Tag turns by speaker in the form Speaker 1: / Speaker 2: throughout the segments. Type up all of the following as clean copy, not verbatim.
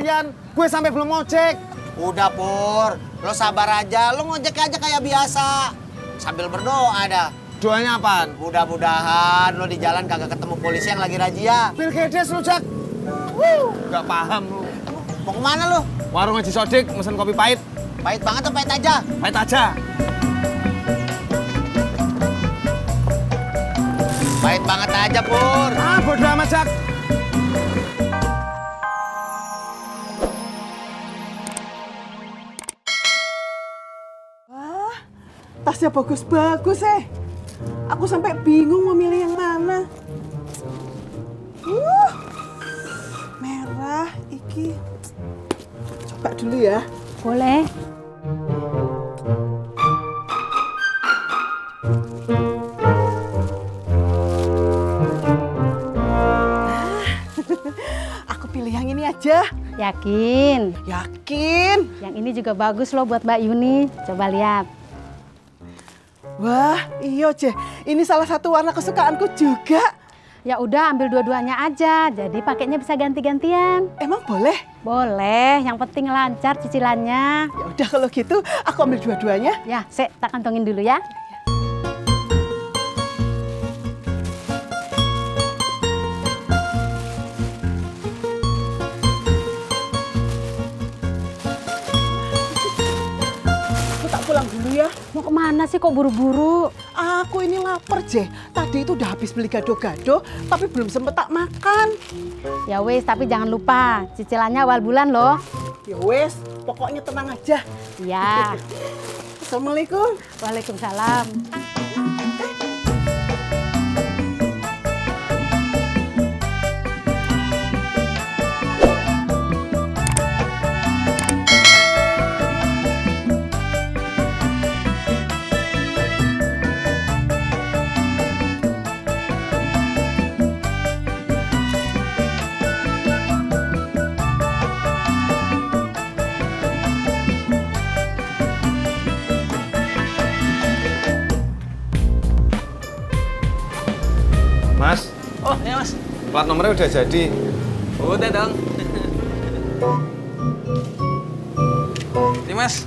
Speaker 1: sendirian. Gue sampai belum ojek.
Speaker 2: Udah Pur, lo sabar aja, lo ngojek aja kayak biasa. Sambil berdoa dah.
Speaker 1: Doanya apaan?
Speaker 2: Mudah-mudahan lo di jalan kagak ketemu polisi yang lagi razia.
Speaker 1: Pil Gedes lu, Jak. Gak paham lu.
Speaker 2: Mau kemana lo?
Speaker 1: Warung Haji Sodik, mesen kopi pahit.
Speaker 2: Pahit banget atau pahit aja?
Speaker 1: Pahit aja.
Speaker 2: Pahit banget aja Pur.
Speaker 1: Ah, bodo amat, Jak.
Speaker 3: Wah, tasnya bagus-bagus Aku sampai bingung mau milih yang mana. Merah, iki. Coba dulu ya.
Speaker 4: Boleh.
Speaker 3: Aku pilih yang ini aja.
Speaker 4: Yakin?
Speaker 3: Yakin?
Speaker 4: Yang ini juga bagus loh buat Mbak Yuni. Coba lihat.
Speaker 3: Wah, iya, Je. Ini salah satu warna kesukaanku juga.
Speaker 4: Ya udah ambil dua-duanya aja. Jadi pakainya bisa ganti-gantian.
Speaker 3: Emang boleh?
Speaker 4: Boleh, yang penting lancar cicilannya.
Speaker 3: Ya udah kalau gitu, aku ambil dua-duanya.
Speaker 4: Ya, tak kantongin dulu ya.
Speaker 3: Aku tak pulang dulu ya.
Speaker 4: Mau kemana sih kok buru-buru?
Speaker 3: Aku ini lapar, Je. Tadi itu udah habis beli gado-gado, tapi belum sempet tak makan.
Speaker 4: Ya wes, tapi jangan lupa cicilannya awal bulan loh.
Speaker 3: Ya wes, pokoknya tenang aja.
Speaker 4: Ya.
Speaker 3: Assalamualaikum.
Speaker 4: Waalaikumsalam.
Speaker 1: Mas,
Speaker 5: Oh, ya Mas.
Speaker 1: plat nomornya udah jadi.
Speaker 5: Udah dong. Ini Mas.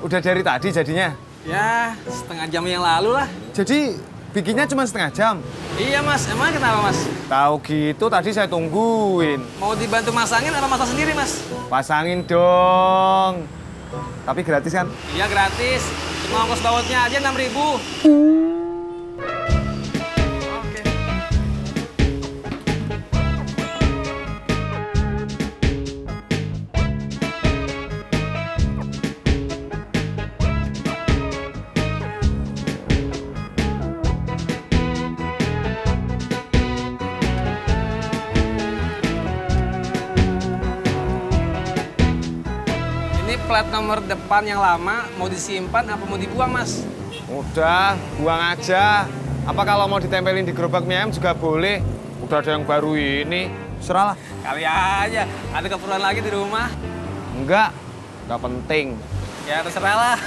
Speaker 1: Udah dari tadi jadinya.
Speaker 5: Ya setengah jam yang lalu lah.
Speaker 1: Jadi bikinnya cuma setengah jam.
Speaker 5: Iya Mas, emang kenapa Mas?
Speaker 1: Tahu gitu tadi saya tungguin.
Speaker 5: Mau dibantu masangin atau masak sendiri Mas?
Speaker 1: Pasangin dong. Tapi gratis kan?
Speaker 5: Iya gratis. Cuma ongkos bautnya aja 6.000. Oke. Ini plat nomor depan yang lama mau disimpan apa mau dibuang Mas?
Speaker 1: Udah, buang aja. Apa kalau mau ditempelin di gerobak mie ayam juga boleh. Udah ada yang baru ini. Serah lah.
Speaker 5: Kali aja, ada keperluan lagi di rumah.
Speaker 1: Enggak penting.
Speaker 5: Ya terserah lah.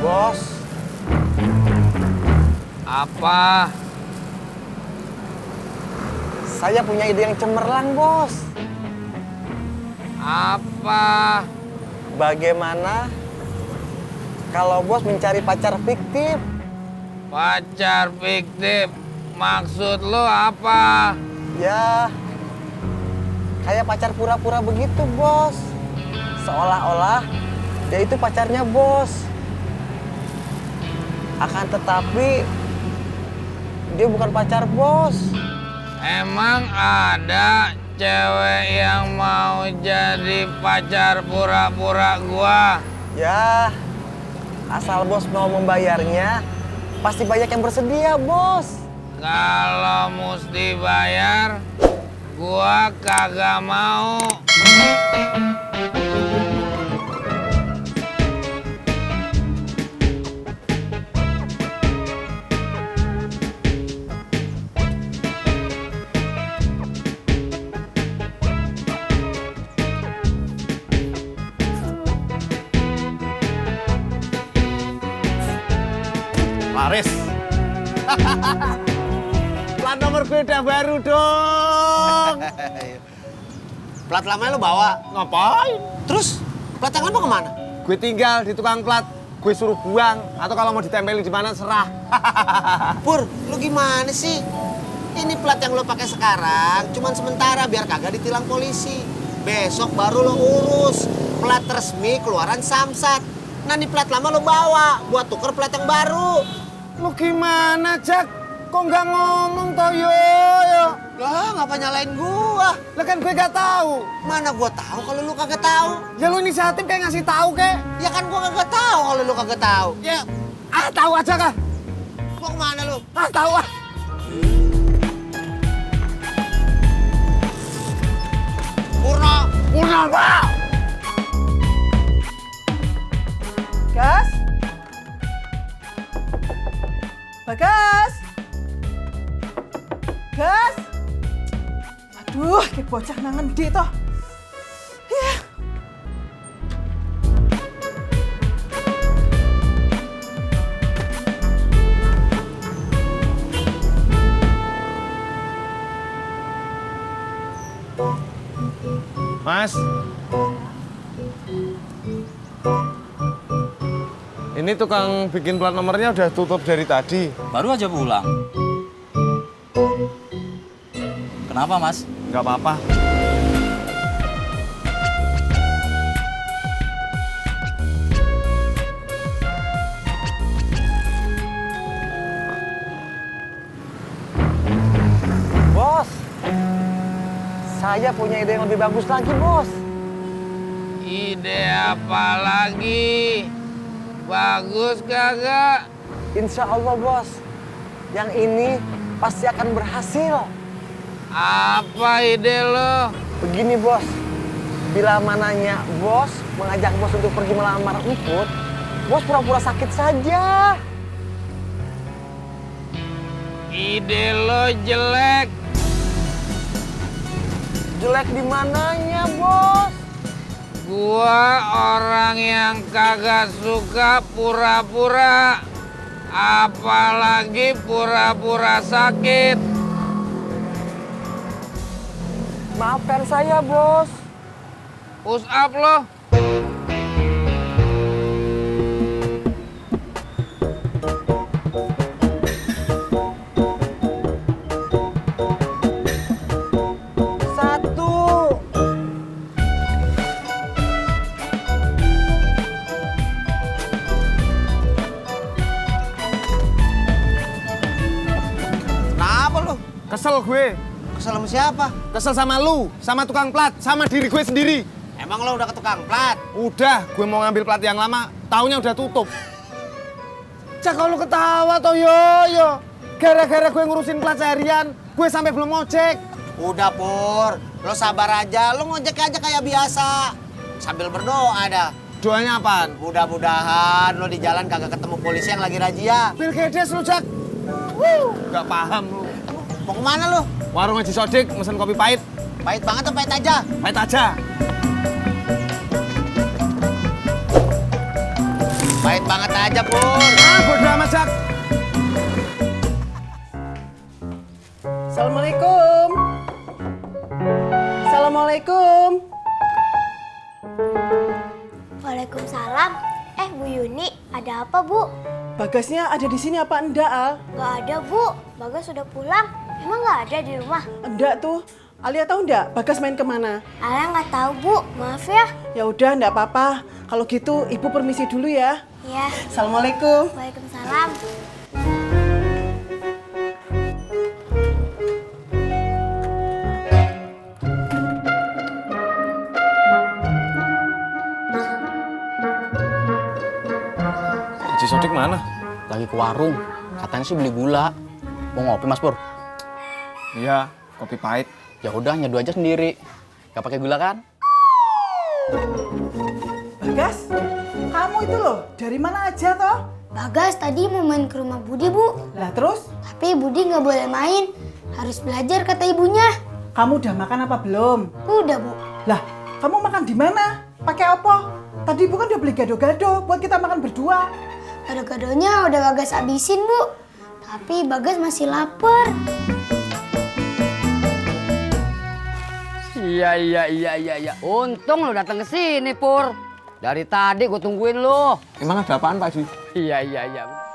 Speaker 2: Bos.
Speaker 1: Apa?
Speaker 2: Saya punya ide yang cemerlang, Bos.
Speaker 1: Apa?
Speaker 2: Bagaimana kalau Bos mencari pacar fiktif?
Speaker 1: Pacar fiktif? Maksud lo apa?
Speaker 2: Ya, kayak pacar pura-pura begitu, Bos. Seolah-olah dia itu pacarnya Bos. Akan tetapi dia bukan pacar Bos.
Speaker 1: Emang ada cewek yang mau jadi pacar pura-pura gua?
Speaker 2: Ya, asal Bos mau membayarnya, pasti banyak yang bersedia, Bos.
Speaker 1: Kalau mesti bayar, gua kagak mau. Laris. Plat nomor gue udah baru dong.
Speaker 2: Plat lamanya lo bawa.
Speaker 1: Ngapain?
Speaker 2: Terus plat yang lama kemana?
Speaker 1: Gue tinggal di tukang plat. Gue suruh buang. Atau kalau mau ditempelin di mana serah.
Speaker 2: Pur, lu gimana sih? Ini plat yang lo pakai sekarang cuman sementara biar kagak ditilang polisi. Besok baru lo urus plat resmi keluaran Samsat. Nah, ini plat lama lo bawa buat tuker plat yang baru.
Speaker 1: Lu gimana, Jak? Kok nggak ngomong toh, yo?
Speaker 2: Lah, ngapa nyalain gua?
Speaker 1: Lah kan gue gak tahu.
Speaker 2: Mana gua tahu kalau lu kagak tahu?
Speaker 1: Ya lu inisiatif kayak ngasih tahu kek.
Speaker 2: Ya kan gua kagak tahu kalau lu kagak tahu.
Speaker 1: Ya, tahu aja kah?
Speaker 2: Mau kemana lu?
Speaker 1: Tahu ah.
Speaker 2: Purno.
Speaker 1: Purno, Pak.
Speaker 3: Gas? Bagas? Gas? Aduh, kayak bocah nang ngendi toh. Ya.
Speaker 1: Mas. Ini tukang bikin plat nomornya udah tutup dari tadi.
Speaker 6: Baru aja pulang. Kenapa, Mas?
Speaker 1: Nggak apa-apa.
Speaker 2: Bos. Saya punya ide yang lebih bagus lagi, Bos.
Speaker 5: Ide apa lagi? Bagus kagak?
Speaker 2: Insya Allah, Bos. Yang ini pasti akan berhasil.
Speaker 5: Apa ide lo?
Speaker 2: Begini, Bos. Bila mananya Bos mengajak Bos untuk pergi melamar Emput, Bos pura-pura sakit saja.
Speaker 5: Ide lo jelek.
Speaker 2: Jelek di mananya, Bos?
Speaker 5: Gua orang yang kagak suka pura-pura. Apalagi pura-pura sakit.
Speaker 2: Maafkan saya, Bos.
Speaker 5: Push up lo.
Speaker 2: Satu. Kenapa lu?
Speaker 1: Kesel gue.
Speaker 2: Kesel sama siapa?
Speaker 1: Kesel sama lu, sama tukang plat, sama diri gue sendiri.
Speaker 2: Emang lo udah ke tukang plat?
Speaker 1: Udah, gue mau ngambil plat yang lama, taunya udah tutup. Cak, kalau lu ketawa toh, yo. Gara-gara gue ngurusin plat seharian, gue sampai belum ojek.
Speaker 2: Udah, Pur. Lo sabar aja. Lo ngojek aja kayak biasa. Sambil berdoa dah.
Speaker 1: Doanya apaan?
Speaker 2: Mudah-mudahan lo di jalan kagak ketemu polisi yang lagi razia.
Speaker 1: Pil kedes lu, Jak. Gak paham lu.
Speaker 2: Mau kemana lo?
Speaker 1: Warung Haji Sodik, mesen kopi pahit.
Speaker 2: Pahit banget atau pahit aja?
Speaker 1: Pahit aja.
Speaker 2: Pahit banget aja, Pur.
Speaker 1: Bodo amat, Jak.
Speaker 3: Assalamualaikum. Assalamualaikum.
Speaker 7: Waalaikumsalam. Bu Yuni, ada apa, Bu?
Speaker 3: Bagasnya ada di sini apa enggak, Al?
Speaker 7: Nggak ada, Bu. Bagas sudah pulang. Emang nggak ada di rumah?
Speaker 3: Enggak tuh. Alia tahu enggak Bagas main kemana?
Speaker 7: Alia nggak tahu, Bu. Maaf ya.
Speaker 3: Ya udah, enggak apa-apa. Kalau gitu, Ibu permisi dulu ya.
Speaker 7: Ya.
Speaker 3: Assalamualaikum.
Speaker 7: Waalaikumsalam.
Speaker 1: Haji Sodik mana?
Speaker 6: Lagi ke warung. Katanya sih beli gula. Mau ngopi, Mas Pur?
Speaker 1: Iya, kopi pahit.
Speaker 6: Ya udah, nyeduh aja sendiri. Gak pakai gula kan?
Speaker 3: Bagas, kamu itu loh, dari mana aja toh?
Speaker 7: Bagas tadi mau main ke rumah Budi, Bu.
Speaker 3: Lah terus,
Speaker 7: Tapi Budi nggak boleh main. Harus belajar, kata ibunya.
Speaker 3: kamu udah makan apa belum?
Speaker 7: Udah, Bu.
Speaker 3: Lah, kamu makan di mana? Pakai apa? Tadi Ibu kan udah beli gado-gado buat kita makan berdua.
Speaker 7: Gado-gadonya udah Bagas habisin, Bu. Tapi Bagas masih lapar.
Speaker 8: Iya. Untung lo datang ke sini, Pur. Dari tadi gue tungguin lo.
Speaker 1: Emang ada apaan Pak Haji?
Speaker 8: Iya.